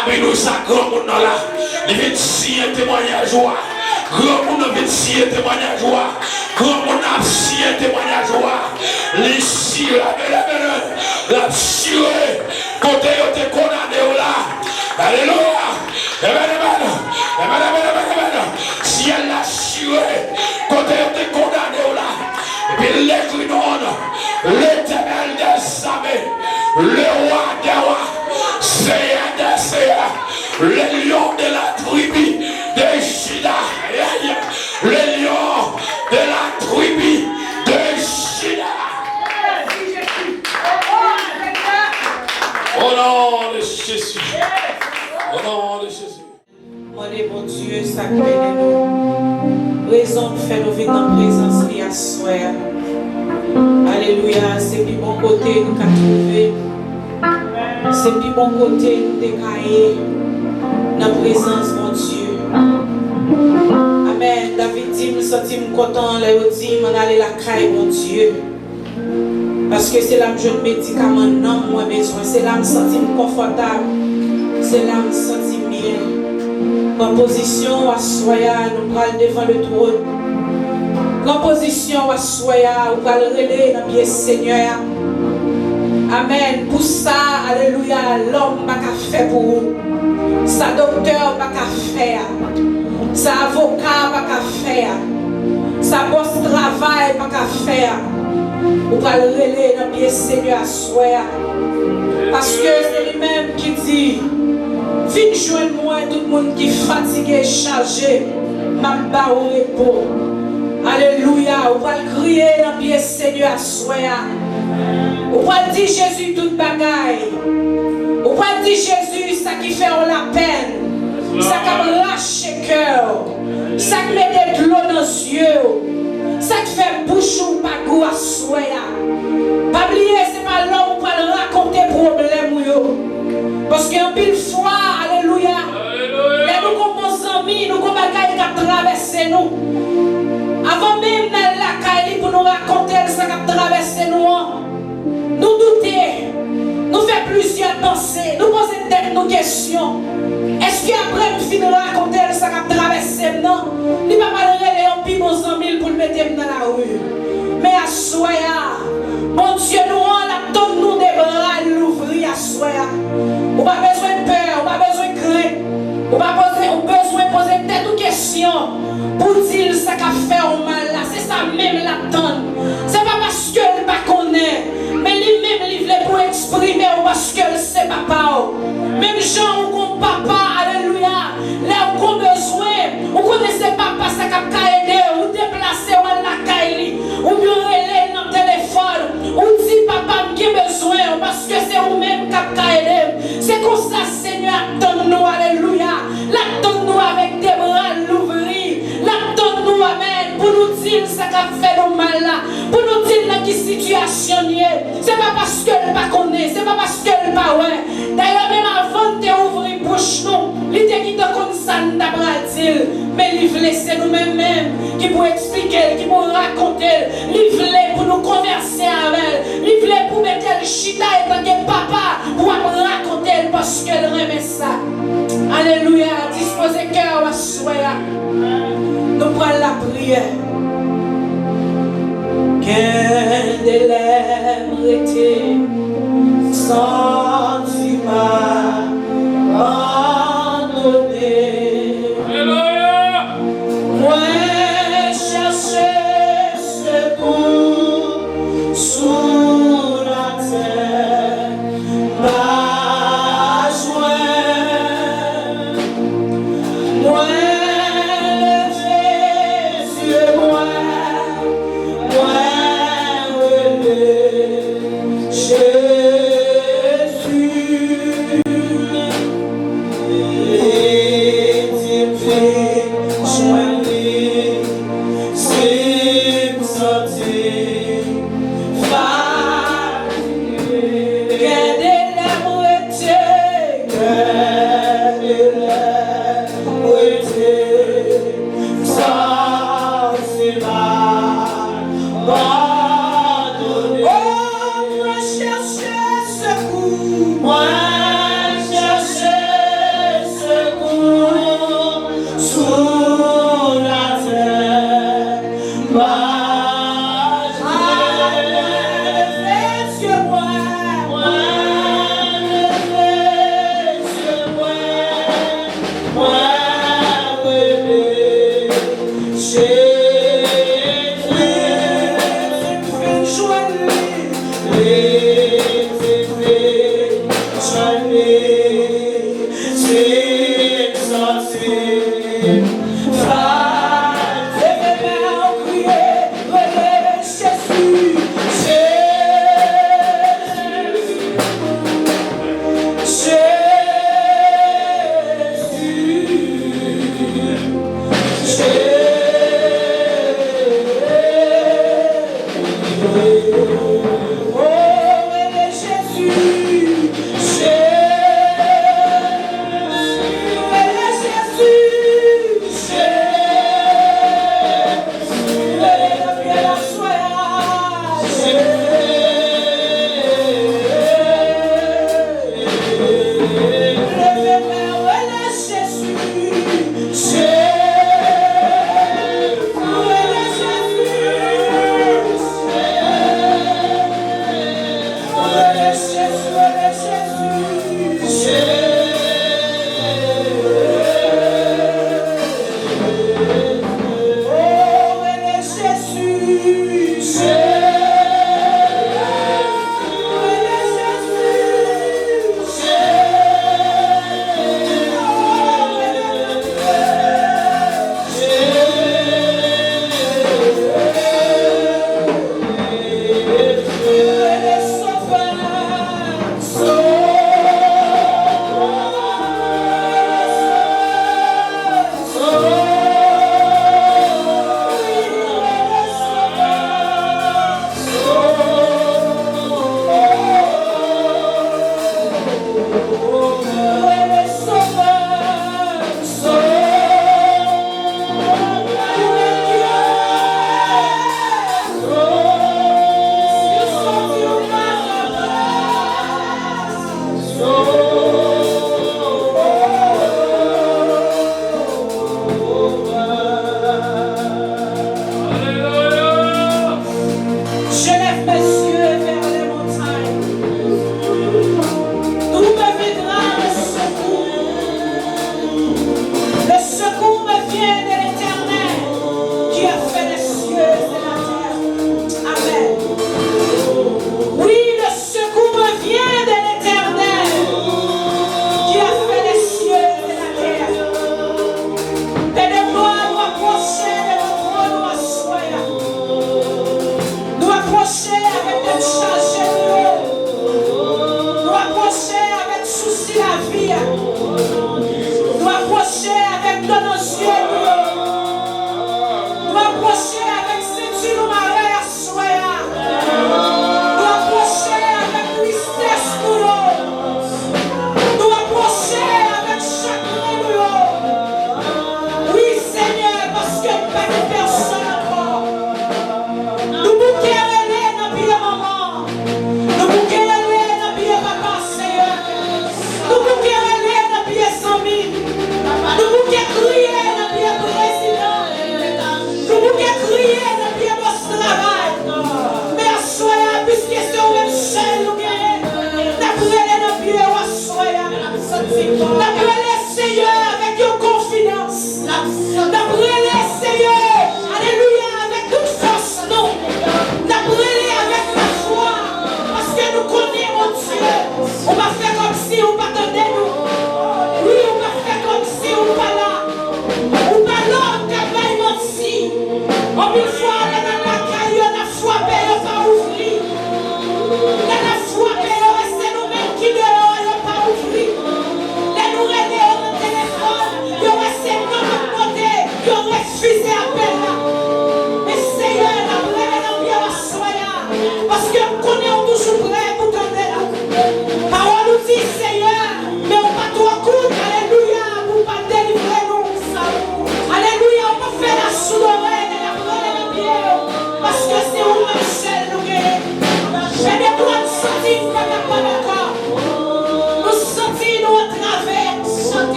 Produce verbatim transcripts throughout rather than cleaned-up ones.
Abinous a granmoun nan la. Li vin siyen temwayaj ou a. Granmoun nan vin siyen temwayaj ou a. Granmoun nan ap siyen temwayaj ou a. Li sire, amèn, amèn, amèn. L ap sire kote yo te kondane w la. Alelouya. Amèn, amèn. Amèn, amèn, amèn, amèn. Syèl la sire kote yo te kondane w la. Epi l ekri non an, Letènèl dèzame, Lewa dèwa, Seyè dèseyè, le lion de la tribu de Juda. Aïe, aïe. Le lion de la tribu de Juda. Au nom de Jésus. Au nom de Jésus. Mande Bondye sa k mennen nou, rezon k fè nou vin nan prezans li aswè a. Alelouya, se pi bon kote nou ka twouve, se pi bon kote nou te ka ye nan prezans Bondye. Amèn. David di, "M santi m kontan lè yo di m ann ale lakay Bondye." Paske se la m jwenn medikaman nanm mwen bezwen. Se la m santi m konfòtab. Se la m santi m byen. Pran pozisyon w aswè a, nou pral devan le twòn. Pran pozisyon w aswè a, ou pral rele nan pye Senyè a. Amèn. Pou sa, alelouya, lòm pa ka fè pou ou. Sa doktè pa ka fè a. Sa avoka pa ka fè a. Sa bòs travay pa ka fè a. Ou pral rele nan pye Senyè aswè a. Paske se li menm ki di, "Vin jwenn mwen, tout moun ki fatige e chaje, m ap ba ou repo." Alelouya. Ou pral kriye nan pye Senyè aswè a. Ou pral di Jezi tout bagay. Ou pral di Jezi sa ki fè w lapèn, sa k ap rache kè w, sa k mete dlo nan zye w, sa k fè bouch ou pa gou aswè a. Pa bliye, se pa lè w pral rakonte pwoblèm ou yo. Paske anpil fwa, alelouya, lè nou gon bon zanmi, nou gon bagay k ap travèse nou, avan menm n al lakay li pou nou rakonte l sa k ap travèse nou an, nou doute, nou fè plizyè panse, nou poze tèt nou kesyon. Èske apre m fin rakonte l sa k ap travèse m nan, li pa pral rele yon pi bon zanmi l pou l mete m nan lari? Men aswè a, Bondye nou an, l ap tann nou, de bra l louvri aswè a. Ou pa bezwen pè, ou pa bezwen krent. Ou pa poze, ou bezwen poze tèt ou kesyon pou w di l sa k ap fè w mal la. Se sa menm l ap tann. Se pa paske l pa konnen, men li menm li vle pou eksprime w paske l se papa w. Menm jan ou gon papa, alelouya, lè w gon bezwen, ou konnen se papa sa k ap ka ede w, ou deplase w al lakay li, oubyen w rele l nan telefòn, ou di, "Papa, m gen bezwen w, paske se ou menm k ap ka ede m." Se konsa Senyè ap tann nou, alelouya. L ap tann nou avèk de bra l louvri. L ap tann nou, amèn, pou nou di l sa k ap fè nou mal la, pou nou di l nan ki sitiyasyon n ye. Se pa paske l pa konnen, se pa paske l pa wè. Dayè, menm avan n te ouvri bouch nou, li te gentan konn sa n ta pral di l. Men li vle se nou menm menm ki pou eksplike l, ki pou rakonte l. Li vle pou nou konvèse avè l. Li vle pou mete l chita etanke papa pou w ap rakonte l paske l renmen sa. Alelouya. Dispoze kè w aswè a. Nou pral lapriyè. Gen de lè m rete santi m abandone. Alelouya. Mwen chache sekou sou latè, m pa jwenn. Mwen leve zye mwen, mwen rele Jezi. Li di m vin jwenn li, si m santi m fatige. Gen de lè m rete, gen de lè m rete, m santi m abandone. Oh, mwen chèche sekou. Mwen chèche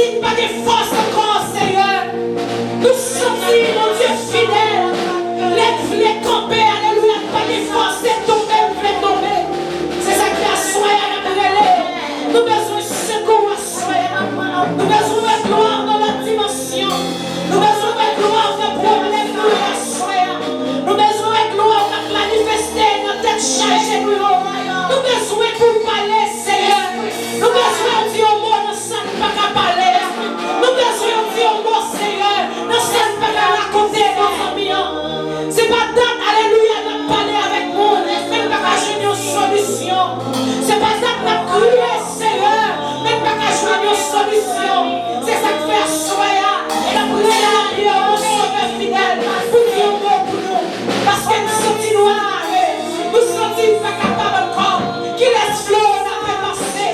N pa gen fòs ankò, Seyè. Nou santi, Bondye fidèl, lè n vle kanpe, alelouya, n pa gen fòs, se tonbe n vle tonbe. Se sa k fè aswè a n ap rele. Nou bezwen sekou aswè a. Nou bezwen wè glwa w nan lòt dimansyon. Nou bezwen wè glwa w nan pwoblèm nou yo aswè a. Nou bezwen wè glwa w k ap manifeste nan tèt chaje nou yo. Nou bezwen pou w pale, Seyè. Nou bezwen w di yon mo nan sa n pa ka pale a. Nou bezwen w di yon mo, Seyè, nan sa n pa ka rakonte nan fanmi an. Se pa dat, alelouya, n ap pale avèk moun, men n pa ka jwenn yon solisyon. Se pa dat n ap kriye, Seyè, men n pa ka jwenn yon solisyon. Se sa k fè aswè a, n ap rele nan pye w, Seyè fidèl, pou di yon mo pou nou. Paske n santi nou anare, nou santi n pa kapab ankò. Kilès flewo n ape pase?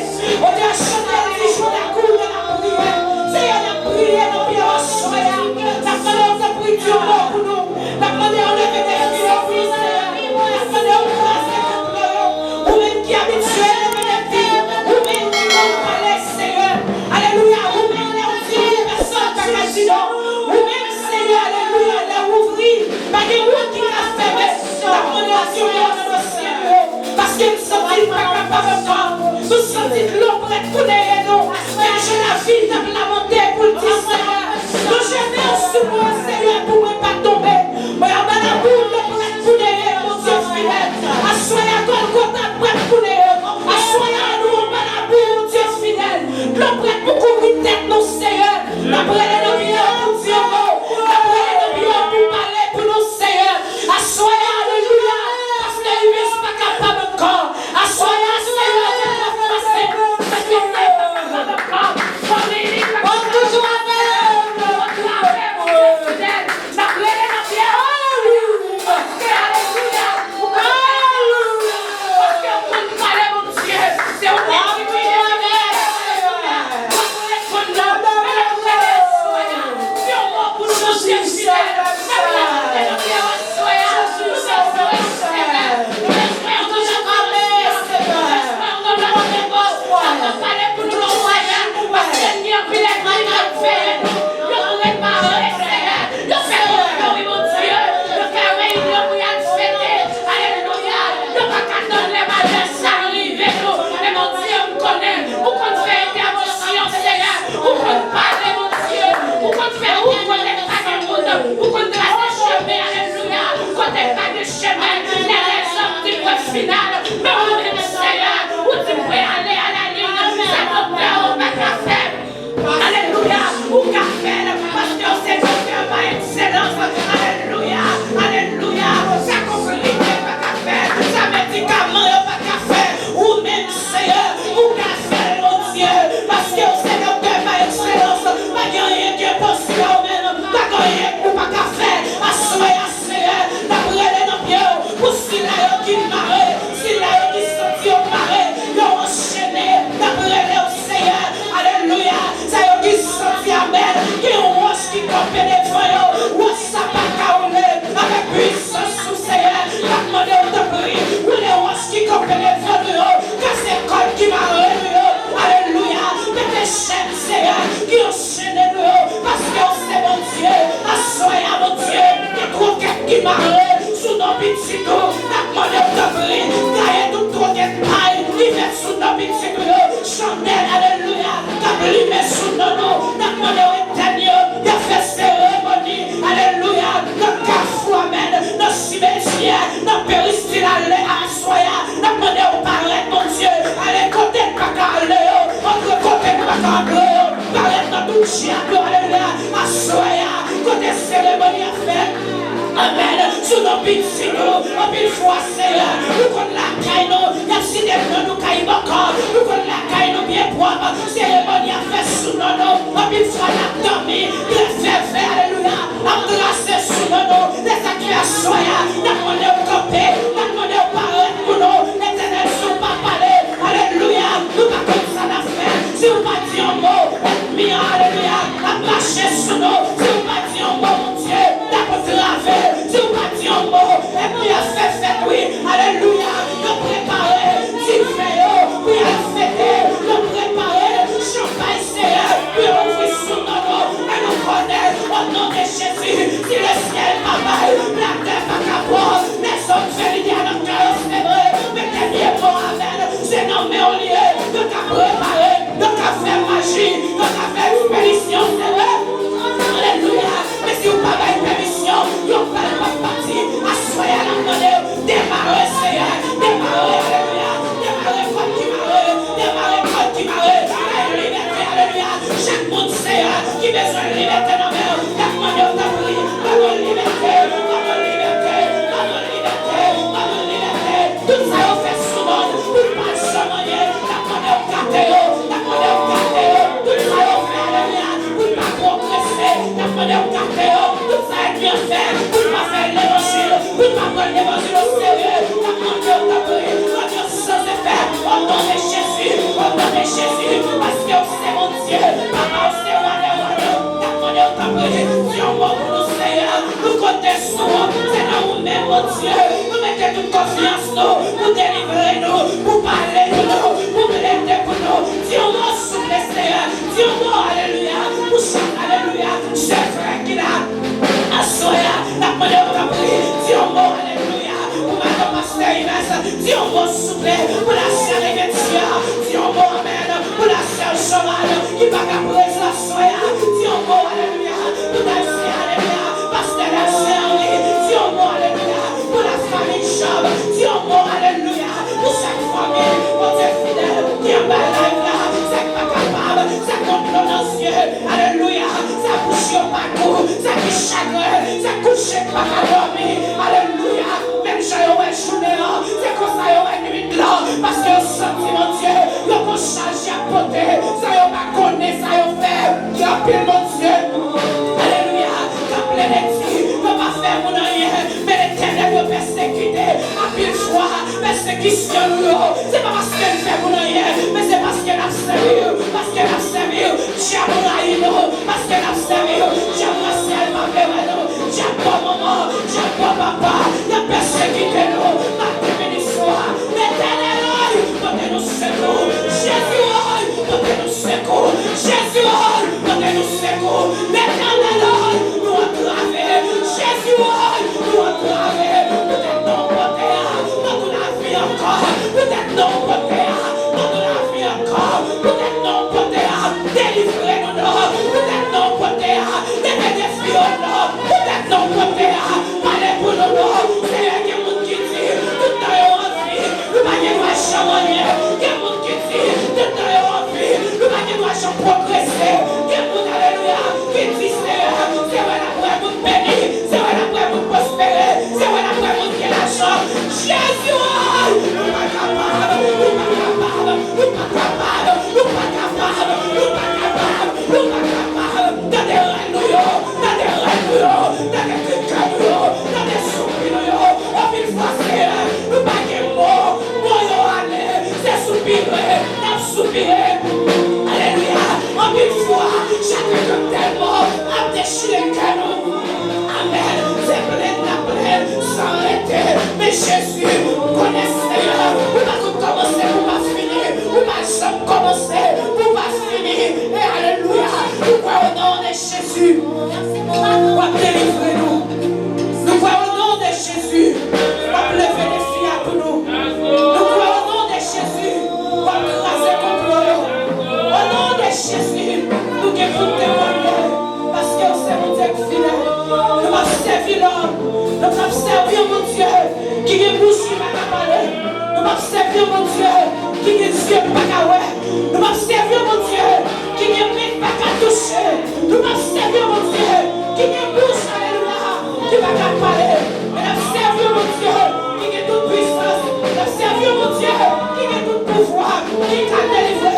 Odè chante l di, jwe lakou nan lapriyè. Seyè, n ap priye nan pye w aswè a. N ap mande w tanpri di yon mo pou nou. N ap mande w leve defi yo pou nou, Seyè. N ap mande w kraze konplo yo. Ou menm ki abitye leve defi, ou menm ki konn pale, Seyè. Alelouya, ou menm lè w di wi, pèsonn pa ka di non. Ou menm, Seyè, alelouya, lè w ouvri, pa gen wout ki ka fèmen. N ap mande w di yon mo nan dosye nou yo. Paske n santi n pa kapab ankò. Nou santi dlo prèt pou neye nou. Men jan lavi n ap lamante pou l di, Seyè, mwen jene w sou mwen, Seyè, pou mwen pa tonbe. Mwen anba labou, dlo prèt pou neye, Bondye fidèl. Aswè a, Gòlgota prèt pou neye. Aswè a, nou anba labou, Bondye fidèl. Dlo prèt pou kouvri tèt nou, Seyè. N ap rele nan pye w pou di yon mo. N ap rele nan pye w pou pale pou nou, Seyè. Aswè a, alelouya, paske imenj pa kapab ankò. Aswè a, Seyè, fè pase, sekirite pa kapab ankò. Fanmi li pa kapab ankò. Toujou avè w. Toujou avè w, Bondye fidèl. N ap rele nan pye w. Paske, alelouya, ou konn, alelouya, paske ou konn pale, Bondye. Se ou menm ki pale, alelouya. Ou konn reponn nou. Men n ap rele aswè a. Di yon mo pou nou, Bondye fidèl. N ap rele nan pye w aswè a. Nou bezwen w, Seyè. Nou bezwen w nan jan Bondye. Nou bezwen w nan jan Bondye. Pale pou nou, Seyè. Paske n gen anpil ènmi k ap veye nou. Yo prepare, Seyè. Yo fè konplo, wi, Bondye. Yo fè reyinyon pou y al fete. Alelouya. Yo pa ka tann lè malè sa rive nou. Men, Bondye, m konnen ou konn fè entèvansyon, Seyè. Ou konn pale, Bondye. Ou konn fè wout kote pa gen wout. Ou konn trase chemen, alelouya, kote pa gen chemen. Lè lèzòm di pwen final, men ou menm, Seyè, ou di m prale alalin sa doktè yo pa ka fè. Alelouya, ou ka fè l, paske w se doktè pa ekselans. Alelouya, alelouya, sa konplike pa ka fè, sa medikaman yo pa ka fè. Ou menm, Seyè, ou ka fè l, Bondye, paske w se doktè pa ekselans. Pa gen anyen ki enposib a ou menm, pa gen anyen ou pa ka fè. Aswè a, Seyè, n ap rele nan pye w pou sila yo ki mare, sila yo ki santi yo mare, yo anchene, n ap rele w, Seyè. Alelouya. Sa yo ki santi, amèn, gen yon wòch ki kanpe devan yo. Wòch sa pa ka woule. Avèk pwisans ou, Seyè, n ap mande w, tanpri, woule wòch ki kanpe devan nou yo. Kase kòd ki mare nou yo. Alelouya. Pete chèn, Seyè, ki anchene nou yo. Paske w se Bondye. Aswè a, Bondye, gen twokèt ki mare sou non pitit ou. N ap mande w, tanpri, taye tout twokèt pay ki fèt sou non pitit ou yo. Chandèl, alelouya, k ap limen sou non nou. N ap mande w etèn yo. Y ap fè seremoni, alelouya, nan kafou, amèn, nan simetyè, nan peristil, ale aswè a. N ap mande w parèt, Bondye, ale kote n pa ka ale yo, antre kote n pa ka antre yo, parèt nan twou dyab yo, alelouya, aswè a, kote seremoni a fèt. Amèn. Sou non pitit ou, anpil fwa, Seyè, nou konn lakay nou, y ap site non nou kay bòkò, nou konn lakay nou byen pwòp, seremoni a fèt sou non nou, anpil fwa n ap dòmi, trè fèfè, alelouya, ap trase sou non nou, lè sa k fè aswè a, n ap mande w kanpe, n ap mande w parèt pou nou, Letènèl, si w pa pale, alelouya, nou pa konn sa n ap fè, si w pa di yon mo, ènmi an, alelouya, ap mache sou nou, si w pa di yon mo, Bondye, n ap antrave, si w pa di yon mo, ènmi an fè fèt, wi, alelouya, yo prepare diven yo pou y al fete, yo prepare chanpay, Seyè, pou yo ouvri maji, yo ka fè ekspedisyon, se vre. Alelouya. Men si w pa bay pèmisyon, yo pral pa pati. Aswè a, n ap mande w, demare, Seyè. Demare, alelouya. Demare kòd ki mare. Demare kòd ki mare. Bay libète, alelouya. Chak moun, Seyè, ki bezwen libète nan men w, n ap mande w, tanpri, ban nou libète, ban nou libète, ban nou libète, ban nou libète. Tout sa yo fè sou moun pou n pa janm anyen, n ap mande w gate yo, n ap mande w gate yo. Tout sa yo fè, alelouya, pou n pa pwogrese, n ap mande w gate yo. Tout sa ènmi an fè pou n pa fè levanjil, pou n pa pran levanjil oserye, n ap mande w, tanpri, rann yo san efè, o non de Jezi, o non de Jezi, paske w se Bondye, papa, w se wa dè wa yo. N ap mande w, tanpri, di yon mo pou nou, Seyè. Nou konte sou ou, se nan ou menm, Bondye, nou mete tout konfyans nou, pou delivre nou, pou pale pou nou, pou plede pou nou. Di yon mo, souple, Seyè. Di yon mo, alelouya, pou chak, alelouya, jefrè ki la. Aswè a, n ap mande w, tanpri, di yon mo, alelouya, pou madan pastè Ives. Di yon mo, souple, pou la sè Leventia. Di yon mo, amèn, pou la sè Jovan ki pa ka prezan aswè a. Di yon mo, alelouya, pou Daisy, alelouya, pastè Daisy Henry. Di yon mo, alelouya, pou la fanmi Job. Di yon mo, alelouya, pou chak fanmi, Bondye fidèl, ki anba live la, sa k pa kapab, sa k gon dlo nan zye, alelouya, sa bouch yo pa gou, sa ki chagren, sa kouche k pa ka dòmi, alelouya, menm jan yo wè jounen an, se konsa yo wè nwit lan, paske yo santi, Bondye, yo gon chaj y ap pote, sa yo pa konnen, sa yo fè, gen anpil, Bondye, alelouya, k ap plede di, yo pa fè moun anyen, men Letènèl, yo pèsekite, anpil fwa, pèsekisyon nou yo, se pa paske n fè moun anyen, men se paske n ap sèvi w, paske n ap sèvi w. Dyab rayi nou, paske n ap sèvi w. Dyab nan syèl pa vle wè nou. Dyab bò manman, dyab bò papa, y ap pèsekite nou. Maten, midi, swa, Letènèl, pote nou sekou. Jezi, pote nou sekou. Jezi, pote nou sekou. Letènèl, nou antrave. Jezi, nou antrave. Poutèt non w pote a, ban nou lavi ankò. Poutèt non w pote a, ban nou lavi ankò. Poutèt non w pote a, delivre nou non. Poutèt non w pote a, leve defi yo non. Poutèt non w pote a, pale pou nou non. Seyè, gen moun ki di, tout tan yo anvi, nou pa gen dwa janm anyen. Gen moun ki di, tout tan yo anvi, nou pa gen dwa janm pwogrese. Gen moun, alelouya, ki di, Seyè, se wè n ap wè moun beni, se wè n ap wè moun pwospere, se wè n ap wè moun gen lajan. Jezi, woy, nou pa kapab, nou pa kapab, nou pa kapab, nou pa kapab, nou pa kapab, nou pa kapab. Tande rèl nou yo, tande rèl nou yo, tande kri kè nou yo, tande soupi nou yo. Anpil fwa, Seyè, nou pa gen mo, mo yo ale, se soupire n ap soupire. Alelouya! Anpil fwa, chagren yo tèlman ap dechire kè nou. Amèn. Se plenn n ap plenn san rete. Men Jezi, m konnen, Seyè, ou pa konn kòmanse pou w pa fini. Ou pa janm kòmanse pou w pa fini. E alelouya, nou kwè o non de Jezi, w ap delivre nou. Nou kwè o non de Jezi, w ap leve defi a pou nou. Nou kwè o non de Jezi, w ap kraze konplo yo. O non de Jezi, nou gen pou n temwanye, paske w se Bondye k fidèl. Nou p ap sèvi lòm, nou p ap sèvi yon Bondye ki gen bouch ki pa ka pale. Nou p ap sèvi yon Bondye ki gen zye k pa ka wè. Nou p ap sèvi yon Bondye ki gen men k pa ka touche. Nou p ap sèvi yon Bondye ki gen bouch, alelouya, ki pa ka pale. Men n ap sèvi yon Bondye ki gen tout pwisans. N ap sèvi yon Bondye ki gen tout pouvwa, ki ka delivre,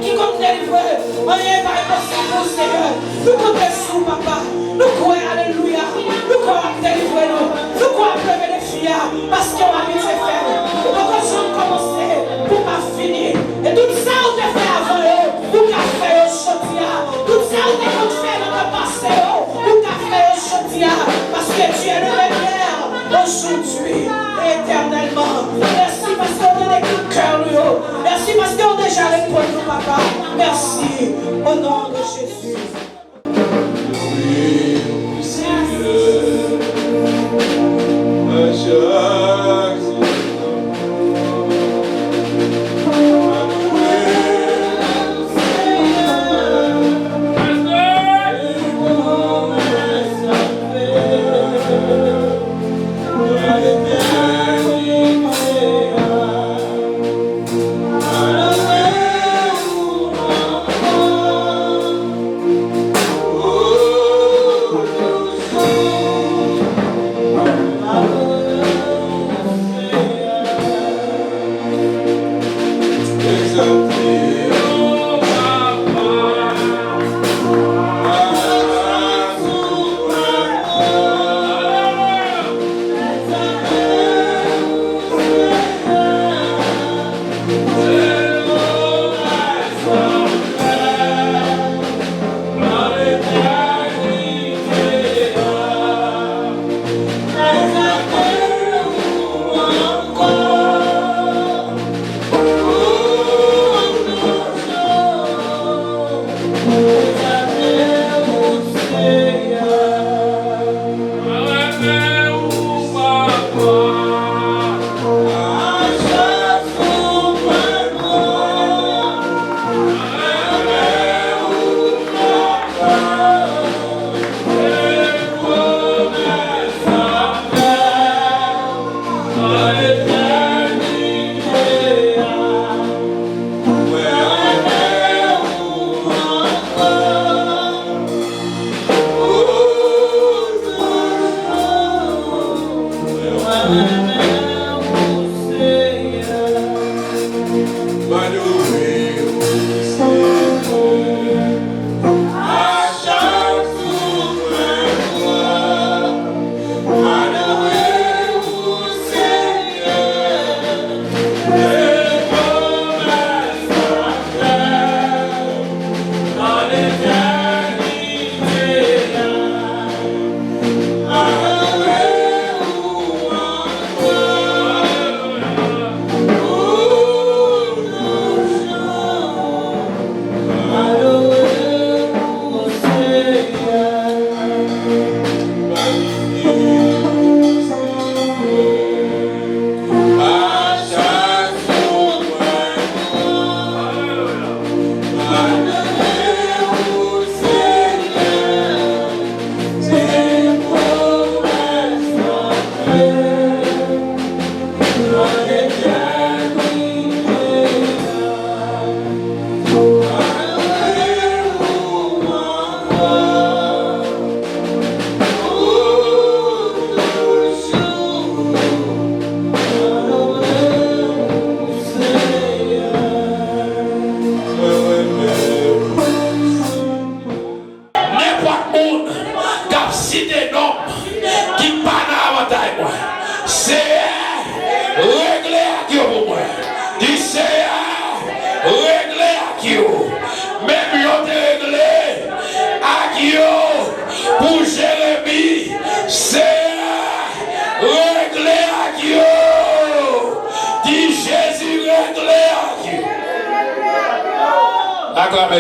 ki konn delivre. Anyen pa enposib pou w, Seyè. Nou konte sou ou, papa. Nou kwè, alelouya. Nou kwè w ap delivre nou. Nou kwè w ap leve defi a, paske w abitye fè l. Ou poko janm kòmanse pou w pa fini. E tout sa ou te fè avan yo, ou ka fè yo jodi a. Tout sa ou te konn fè nan tan pase yo, ou ka fè yo jodi a. Paske tu es le même hier, aujourd'hui et éternellement. Mèsi paske w tande kri kè nou yo. Mèsi paske w deja reponn nou, papa. Mèsi. O non de Jezi.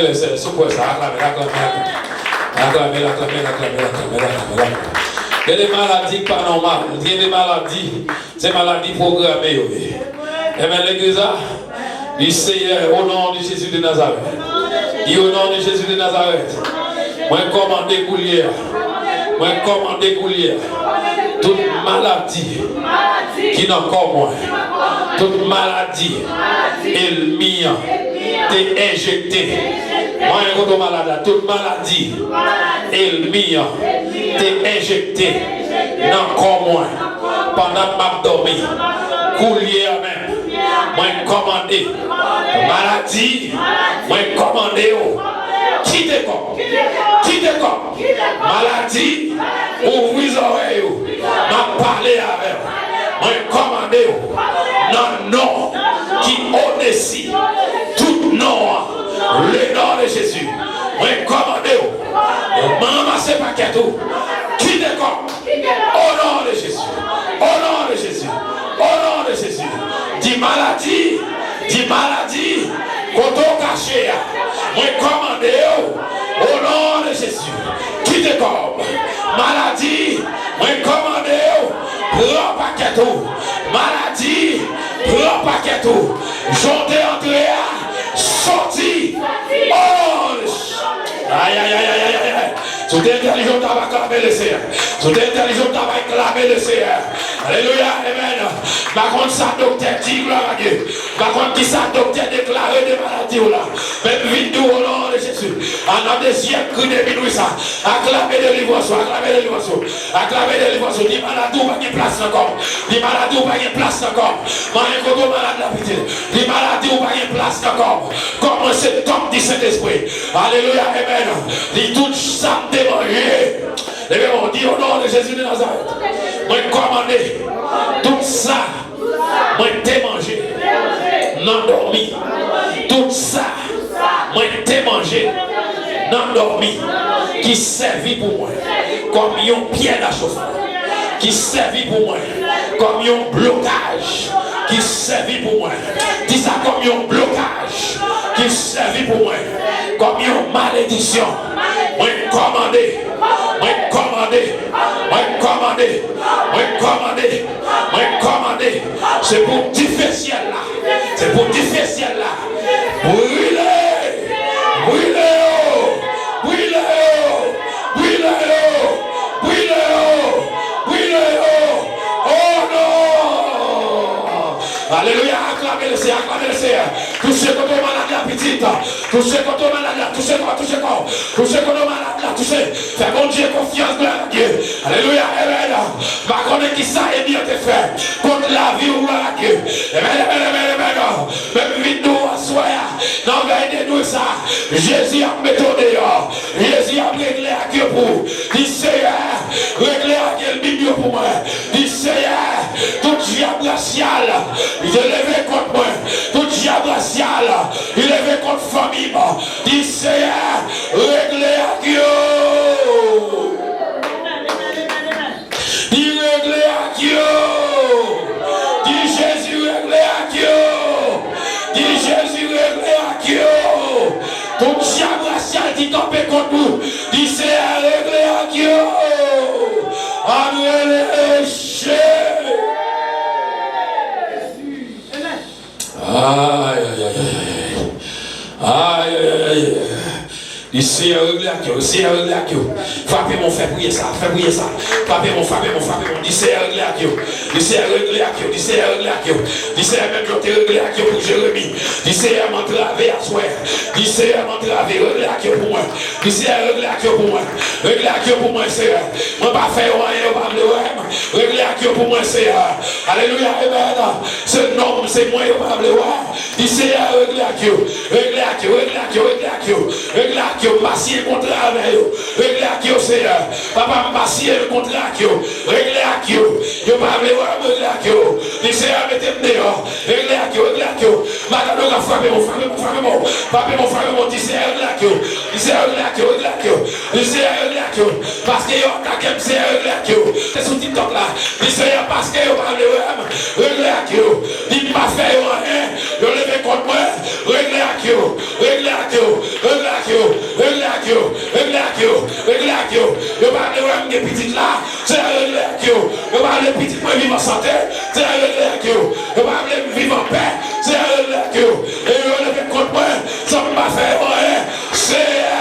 Lè sè, si w kwè sa, aklame, aklame, aklame. Aklame, aklame, aklame, aklame, aklame, aklame. Gen de maladi k pa nòmal. Gen de maladi, se maladi pwograme yo ye. Amen, legliz la. Di, Seyè, o non de Jezi de Nazarèt. Di, o non de Jezi de Nazarèt. Mwen kòmande koulye a. Mwen kòmande koulye a. Tout maladi ki nan kò mwen. Tout maladi enmi an te enjekte. Mwen kote malad la. Tout maladi enmi an te enjekte nan kò mwen pandan m ap dòmi. Koulye a menm, mwen kòmande maladi, mwen kòmande w, kite kò m, kite kò m. Maladi, ouvri zòrèy ou, m ap pale avè w. Mwen kòmande w nan non ki odesi tout non an, le non de Jezi. Mwen kòmande w, ranmase pakèt ou, kite kò m. Au nom de Jésus. Au nom de Jésus. Au nom de Jésus. Di maladi, di maladi, kote w kache a, mwen kòmande w, o non de Jezi, kite kò m. Maladi, mwen kòmande w, pran pakèt ou. Maladi, pran pakèt ou. Jan w te antre a, soti. O non de Jezi. Ay, ay, ay, ay, ay, ay, ay. Si w te entèlijan, w t ap aklame Leseyè. Si w te entèlijan, w t ap aklame Leseyè. Alelouya, amen. M pa konn sa doktè di, glwa a Dye. M pa konn ki sa doktè deklare de maladi w la. Men m vin di w, o non de Jezi. An nan dezyèm kri de minwi sa. Aklame delivrans ou, aklame delivrans ou. Aklame delivrans ou. Di maladi ou pa gen plas nan kò m. Di maladi ou pa gen plas nan kò m. Manyen kote w malad la, pitit. Di maladi ou pa gen plas nan kò m. Kò mwen se tanp di Sentespri. Alelouya, amen. Di tout sa m te manje. Leve men w, di, o non de Jezi de Nazarèt. Mwen kòmande tout sa mwen te manje nan dòmi. Tout sa mwen te manje nan dòmi ki sèvi pou mwen kòm yon pyè dachofman, ki sèvi pou mwen kòm yon blokaj, ki sèvi pou mwen. Di sa, kòm yon blokaj ki sèvi pou mwen kòm yon malediksyon. Mwen kòmande, mwen kòmande, mwen kòmande, mwen kòmande, mwen kòmande. Se pou dife syèl la. Se pou dife syèl la. Brile, brile yo, brile yo, brile yo, brile yo, brile yo. O non. Alelouya, aklame Leseyè, aklame Leseyè. Touche kote w malad la, pitit. Touche kote w malad la, touche kò, touche kò. Touche kote w malad la, touche. Fè Bondye konfyans, glwa a Dye. Alelouya, amen. M pa konnen ki sa enmi an te fè kont lavi w, glwa a Dye. Amen, amen, amen, amen. Men m vin di w aswè a, nan vèy de nwi sa, Jezi ap mete w deyò. Jezi ap regle ak yo pou ou. Di, Seyè, regle ak enmi m yo pou mwen. Di, Seyè, tout dyab rasyal ki te leve kont mwen, tout dyab rasyal ki leve kont fanmi m, di, Seyè, regle ak yo. Di, regle ak yo. Di, Jezi, regle ak yo. Di, Jezi, regle ak yo. Tout dyab rasyal ki kanpe kont nou, di, Seyè, regle ak yo. Ann rele Jezi. Ay, ay, ay, ay, ay. Ay, ay, ay, ay, ay. Di, Seyè, regle ak yo. Seyè, regle ak yo. Frape men w, fè priyè sa, fè priyè sa. Frape men w, frape men w, frape men w. Di, Seyè, regle ak yo. Di, Seyè, regle ak yo. Di, Seyè, regle ak yo. Di, Seyè, menm jan w te regle ak yo pou Jeremi. Di, Seyè, m antrave aswè. Di, Seyè, m antrave. Regle ak yo pou mwen. Di, Seyè, regle ak yo pou mwen. Regle ak yo pou mwen, Seyè. Mwen pa fè yo anyen, yo pa vle wè m. Regle ak yo pou mwen, Seyè. Alelouya, amen. Se non m, se mwen yo pa vle wè. Di, Seyè, regle ak yo. Regle ak yo, regle ak yo, regle ak yo. Regle ak yo, m pa siyen kontra avè yo. Regle ak yo, Seyè. Papa, m pa siyen kontra ak yo. Regle ak yo. Yo pa vle wè m, regle ak yo. Di, Seyè, mete m deyò. Regle ak yo, regle ak yo. Madanm yo ka frape m, frape m, frape m. Frape m, frape m. Di, Seyè, regle ak yo. Di, Seyè, regle ak yo, regle ak yo. Di, Seyè, regle ak yo. Paske yo atake m, Seyè, regle ak yo. Se sou TikTok la. Di, Seyè, paske yo pa vle wè m, regle ak yo. Di, m pa fè yo anyen. Yo leve kont mwen, regle ak yo. Regle ak yo. Regle ak yo, regle ak yo, regle ak yo. Yo pa vle wè m gen pitit la, Seyè, regle ak yo. Yo pa vle pitit mwen viv an sante, Seyè, regle ak yo. Yo pa vle m viv an pè, Seyè, regle ak yo. E yo leve kont mwen, san m pa fè yo anyen, Seyè,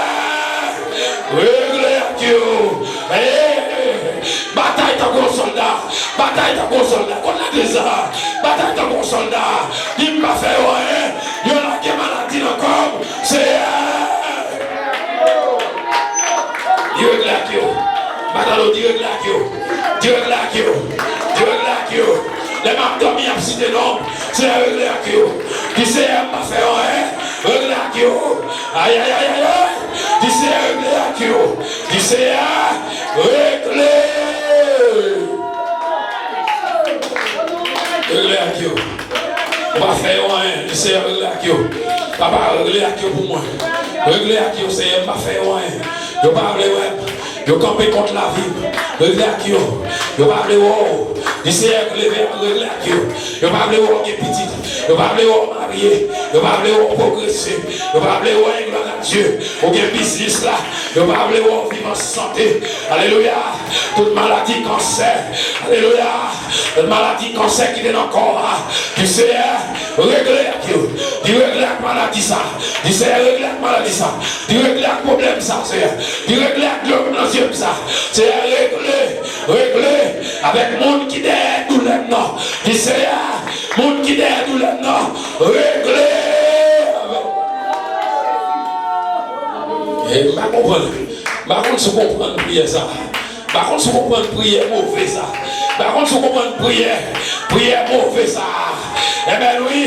regle ak yo. Hey! Batay tankou yon sòlda. Batay tankou yon sòlda. Kot legliz la? Batay tankou yon sòlda. Di m pa fè yo anyen. Yo lage maladi nan kò m. Seyè! Di regle ak yo. Batalo, di regle ak yo. Di regle ak yo. Di regle ak yo. Lè m ap dòmi, y ap site non m. Seyè, regle ak yo. Di, Seyè, m pa fè yo anyen. Regle ak yo. Ayayayayay. Di, Seyè, regle ak yo. Di, Seyè, regle. Regle ak yo. Ou pa fè yo anyen. Di, Seyè, regle ak yo. Papa, regle ak yo pou mwen. Regle ak yo, Seyè, m pa fè yo anyen. Yo pa vle wè m. Yo kanpe kont lavi m. Regle ak yo. Yo pa vle wè w. Di, Seyè, leve, regle ak yo. Yo pa vle wè w gen pitit. Yo pa vle wè w marye. Yo pa vle wè w pwogrese. Yo pa vle wè, glwa a Dye, ou gen biznis la. Yo pa vle wè w viv an sante. Alelouya. Tout maladi, kansè. Alelouya. Tout maladi, kansè ki te nan kò a. Di, Seyè, regle ak yo. Di, regle ak maladi sa. Di, Seyè, regle ak maladi sa. Di, regle ak pwoblèm sa, Seyè. Di, regle ak dlo nan zye m sa. Seyè, regle, regle avèk moun ki dèyè doulè m nan. Di, Seyè, moun ki dèyè doulè m nan, regle avèk. E m pa konprann. M pa konn si w konprann priyè sa. M pa konn si w konprann priyè move sa. M pa konn si w konprann priyè, priyè move sa. Amèn, wi.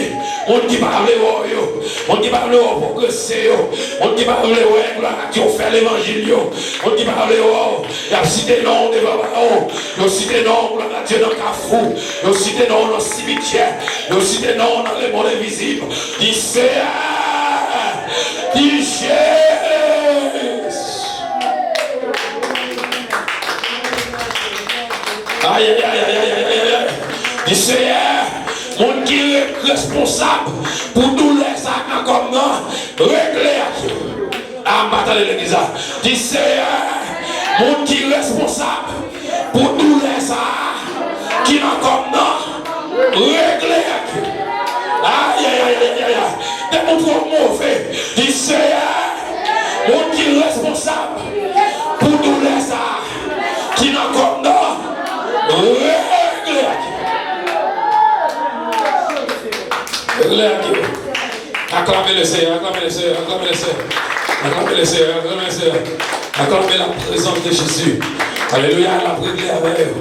Moun ki pa vle wè w yo. Moun ki pa vle wè w pwogrese yo. Moun ki pa vle wè glwa a Dye w fè levanjil yo. Moun ki pa vle wè w, y ap site non w devan bawo. Yo site non w, glwa a Dye, nan kafou. Yo site non w nan simityè. Yo site non w nan lemonn envizib. Di, Seyè, di, Jezi. Ayayayayay. Di, Seyè, moun ki re-, responsab pou doulè sa k nan kò m nan, regle ak yo. A, m pa tande legliz la. Di, Seyè, moun ki responsab pou doulè sa a ki nan kò m nan, regle ak yo. Ayayayayay. Depi w twò move, di, Seyè, moun ki responsab pou doulè sa a ki nan kò m nan, regle ak yo. Regle ak yo. Aklame le Seyè, aklame le Seyè, aklame le Seyè. Aklame le Seyè, aklame le Seyè. Aklame la prezans de Jezi. Alelouya, l ap regle avè yo.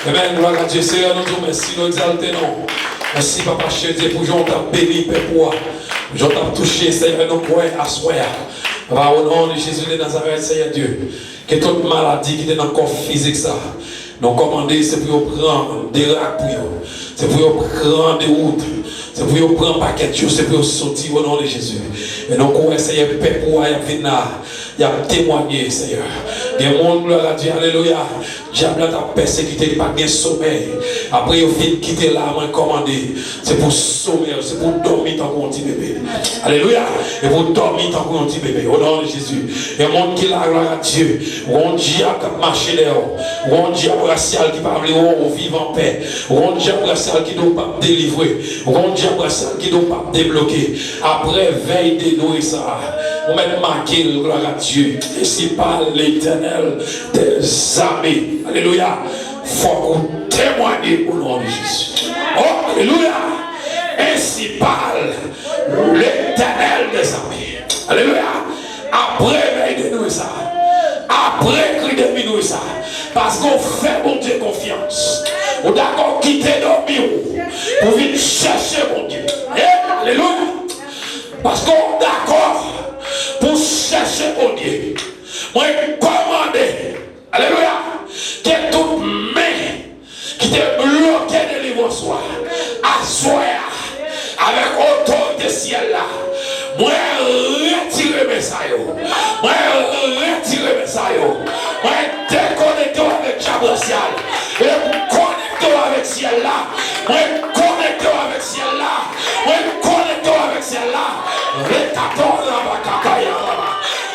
Amèn, glwa a Dye. Seyè, nou di w mèsi, nou egzalte non w. Mèsi, Papa cheri, pou jan w t ap beni pèp ou a. Jan w t ap touche, Seyè, nou kwè aswè a. Papa, o non de Jezi de Nazarèt, Seyè Dye. Ke tout maladi ki te nan kò fizik sa, nou kòmande, se pou yo pran de rak pou yo. Se pou yo pran de wout. Se pou yo pran pakèt yo, se pou yo soti o non de Jezi. E nou kwè, Seyè, pèp ou a y ap vin la, y ap temwanye, Seyè. Gen moun, glwa a Dye, alelouya, dyab la t ap pèsekite, li pa t gen somèy. Apre yo fin kite la, mwen kòmande, se pou somèy, se pou dòmi tankou yon ti bebe. Alelouya. E pou dòmi tankou yon ti bebe. O non de Jezi. Gen moun ki la, glwa a Dye. Ou gen yon dyab k ap mache dèyè w. Ou gen yon dyab rasyal ki pa vle wè w viv anpè. Ou gen yon dyab rasyal ki di w p ap delivre. Ou gen yon dyab rasyal ki di w p ap debloke. Apre vèy de nwi sa a, ou mèt make l, glwa a Dye. Ensi pale Letènèl dèzame. Alelouya. Fòk ou temwanye o non de Jezi. O, alelouya. Ensi pale Letènèl dèzame. Alelouya. Apre vèy de nwi sa, apre kri de minwi sa, paske w fè Bondye konfyans, ou dakò kite dòmi w pou vin chèche Bondye. E, alelouya. Paske w dakò pou chèche Bondye. Mwen kòmande, alelouya, ke tout men ki te bloke delivrans ou a, aswè a, avèk otorite syèl la, mwen retire men sa yo. Mwen retire men sa yo. Mwen dekonekte w avèk dyab rasyal. E m konekte w avèk syèl la. Mwen konekte w avèk syèl la. Mwen konekte w avèk syèl la. Retatora bakakaya.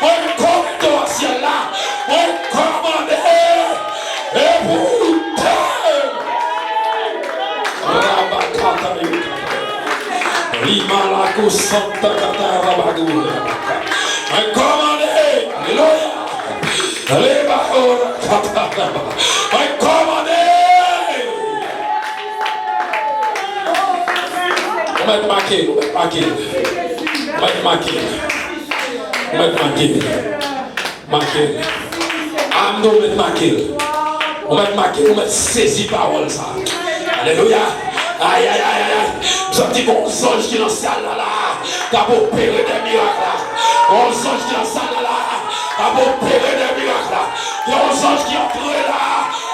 Mwen konekte Santa Katara Bagura. Mwen kòmande. Alelouya. Leba ora katara. Mwen kòmande. Ou mèt make l, ou mèt make l. Ou mèt make l. Ou mèt make l. Make l. A m di w mèt make l. Ou mèt make l, ou mèt sezi pawòl sa. Alelouya. Ay, ay, ay, ay, ay. M santi gon zanj ki nan sal la, la, k ap opere de mirak la. Gon zanj ki nan sal la, la, k ap opere de mirak la. Gon zanj ki antre la,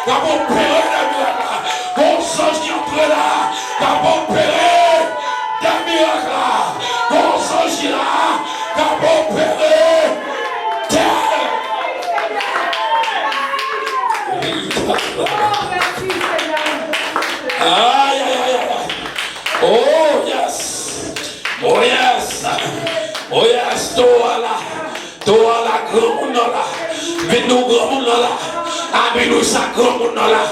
k ap opere de mirak la. Gon zanj ki antre la, k ap opere de mirak la. Gon zanj ki la, k ap opere de Ay, ay, ay, ay, ay. Oh, yes. Oh, yes. Oh, yes. Towo a la. Towo a la, granmoun nan la. Vin nou granmoun nan la. Abinouy sa granmoun nan la.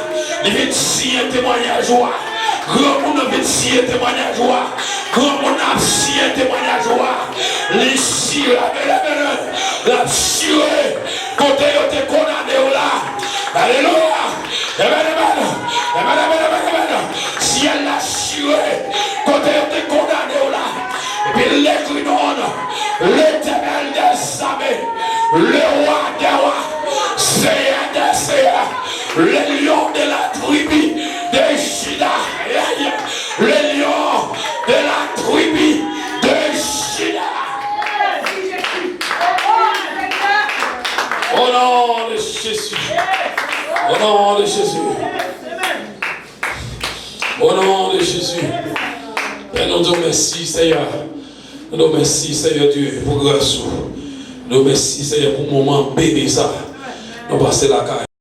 Li vin siyen temwanyaj ou a. Granmoun nan vin siyen temwanyaj ou a. Granmoun nan ap siyen temwanyaj ou a. Li sire, mele, mele. L ap sire kote yo te kondane w la. Alelouya. Amen, amen. Amen, amen, amen, amen. Syèl la sire kote yo te kondane w la. Epi l ekri non, Letènèl dèzame, Lewa dè wa, Seyè dè seyè, le Lyon de la tribi de Jida. Le Lyon de la tribi de Jida. Au nom de Jésus. Au nom de Jésus. Au nom de Jésus. Pè, nou di w mèsi, Seyè. Nou di w mèsi, Seyè Dye, pou gras ou. Nou di w mèsi, Seyè, pou moman beni sa. Nou pase lakay.